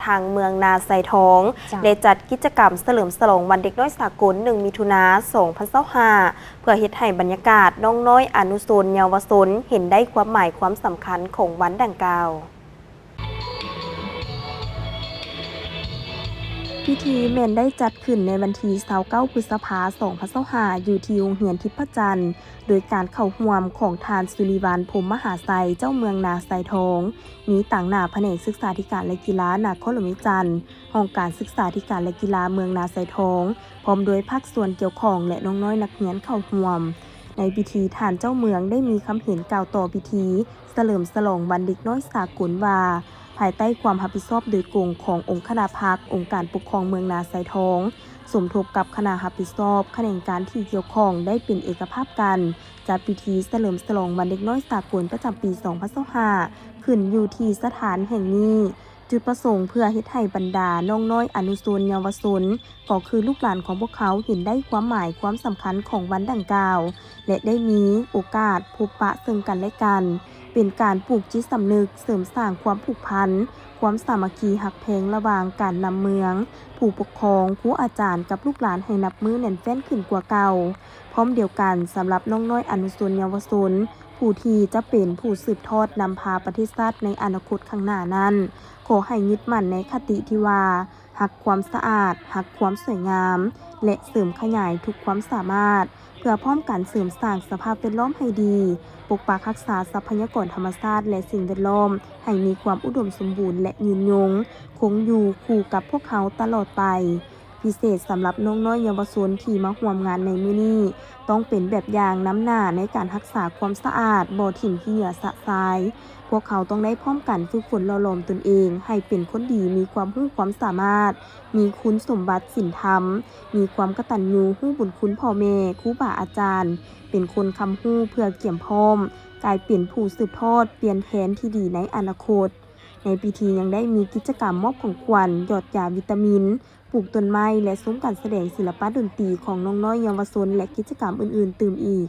ທາງເມືອງນາຊາຍທອງ ເຈົ້າ ໄດ້ຈັດກິດຈະກຳສະເຫຼີມສະຫຼອງວັນເດັກນ້ອຍສາກົນ ໜຶ່ງ ມິຖຸນາ ສອງພັນຊາວຫ້າ ເພື່ອເຮັດໃຫ້ບັນຍາກາດນ້ອງນ້ອຍອະນຸຊົນເຍົາວະຊົນເຫັນໄດ້ຄວາມໝາຍຄວາມສຳຄັນຂອງວັນດັ່ງກ່າວ. ພິທີແມ່ນໄດ້ຈັດຂຶ້ນໃນວັນທີຊາວເກົ້າ ພຶດສະພາ ສອງພັນຊາວຫ້າ ຢູ່ທີ່ໂຮງຮຽນທິດພະຈັນ ໂດຍການເຂົ້າຮ່ວມຂອງທ່ານ ສຸລິວັນ ພົມມະຫາໄຊ ເຈົ້າເມືອງນາຊາຍທອງ, ມີຕາງໜ້າພະແນກສຶກສາທິການ ແລະ ກິລານະຄອນຫຼວງວຽງຈັນ, ຫ້ອງການສຶກສາທິການ ແລະ ກິລາເມືອງນາຊາຍທອງ, ພ້ອມດ້ວຍພາກສ່ວນກ່ຽວຂ້ອງ ແລະ ນ້ອງນ້ອຍນັກຮຽນເຂົ້າຮ່ວມ. ໃນພິທີ ທ່ານເຈົ້າເມືອງໄດ້ມີຄຳເຫັນກ່າວຕໍ່ພິທີສະເຫຼີມສະຫຼອງວັນເດັກນ້ອຍສາກົນວ່າ, ພາຍໃຕ້ຄວາມຮັບຜິດຊອບໂດຍກົງຂອງອົງຄະນະພັກ, ອົງການປົກຄອງເມືອງນາຊາຍທອງ, ສົມທົບກັບຄະນະຮັບຜິດຊອບຂະແໜງການທີ່ກ່ຽວຂ້ອງໄດ້ເປັນເອກະພາບກັນ ຈັດພິທີສະເຫຼີມສະຫຼອງວັນເດັກນ້ອຍສາກົນປະຈຳປີສອງພັນຊາວຫ້າ ຂຶ້ນຢູ່ທີ່ສະຖານແຫ່ງນີ້. ຈຸດປະສົງເພື່ອເຮັດໃຫ້ບັນດານ້ອງນ້ອຍອະນຸຊົນເຍົາວະຊົນ ກໍຄືລູກຫຼານຂອງພວກເຂົາເຫັນໄດ້ຄວາມໝາຍຄວາມສຳຄັນຂອງວັນດັ່ງກ່າວ ແລະ ໄດ້ມີໂອກາດພົບປະເຊິ່ງກັນແລະກັນ, ເປັນການປູກຈິດສຳນຶກ, ເສີມສ້າງຄວາມຜູກພັນ, ຄວາມສາມັກຄີຮັກແພງລະຫວ່າງການນຳເມືອງ, ຜູ້ປົກຄອງ, ຄູອາຈານກັບລູກຫຼານໃຫ້ນັບມື້ແໜ້ນແຟ້ນຂຶ້ນກວ່າເກົ່າ. ພ້ອມດຽວກັນ, ສຳລັບນ້ອງນ້ອຍອະນຸຊົນເຍົາວະຊົນ ຜູ້ທີ່ຈະເປັນຜູ້ສືບທອດນຳພາປະເທດຊາດໃນອະນາຄົດຂ້າງໜ້ານັ້ນ, ຂໍໃຫ້ຍຶດໝັ້ນໃນຄະຕິທີ່ວ່າ ຮັກຄວາມສະອາດ, ຮັກຄວາມສວຍງາມ ແລະ ເສີມຂະຫຍາຍທຸກຄວາມສາມາດ ເພື່ອພ້ອມກັນເສີມສ້າງສະພາບແວດລ້ອມໃຫ້ດີ, ປົກປັກຮັກສາຊັບພະຍາກອນທຳມະຊາດ ແລະ ສິ່ງແວດລ້ອມໃຫ້ມີຄວາມອຸດົມສົມບູນ ແລະ ຍືນຍົງຄົງຢູ່ຄູ່ກັບພວກເຮົາຕະຫຼອດໄປ. ພິເສດສຳລັບນ້ອງນ້ອຍເຍົາວະຊົນທີ່ມາຮ່ວມງານໃນມື້ນີ້ ຕ້ອງເປັນແບບຢ່າງນຳໜ້າໃນການຮັກສາຄວາມສະອາດ, ບໍ່ຖິ້ມຂີ້ເຫຍື້ອຊະຊາຍ. ພວກເຂົາຕ້ອງໄດ້ພ້ອມກັນຝຶກຝົນຫຼໍ່ຫຼອມຕົນເອງໃຫ້ເປັນຄົນດີ, ມີຄວາມຮູ້ຄວາມສາມາດ, ມີຄຸນສົມບັດສິນທຳ, ມີຄວາມກະຕັນຍູຮູ້ບຸນຄຸນພໍ່ແມ່, ຄູບາອາຈານ, ເປັນຄົນຄຳຮູ້ເພື່ອກຽມພ້ອມກາຍເປັນຜູ້ສືບທອດປ່ຽນແທນທີ່ດີໃນອະນາຄົດ. ໃນພິທີຍັງໄດ້ມີກິດຈະກຳມອບຂອງຂວັນ, ຫຍອດຢາວິຕາມິນ, ປູກຕົ້ນໄມ້ ແລະ ຊົມການສະແດງສິລະປະດົນຕີຂອງນ້ອງນ້ອຍເຍົາວະຊົນ ແລະ ກິດຈະກຳອື່ນໆຕື່ມອີກ.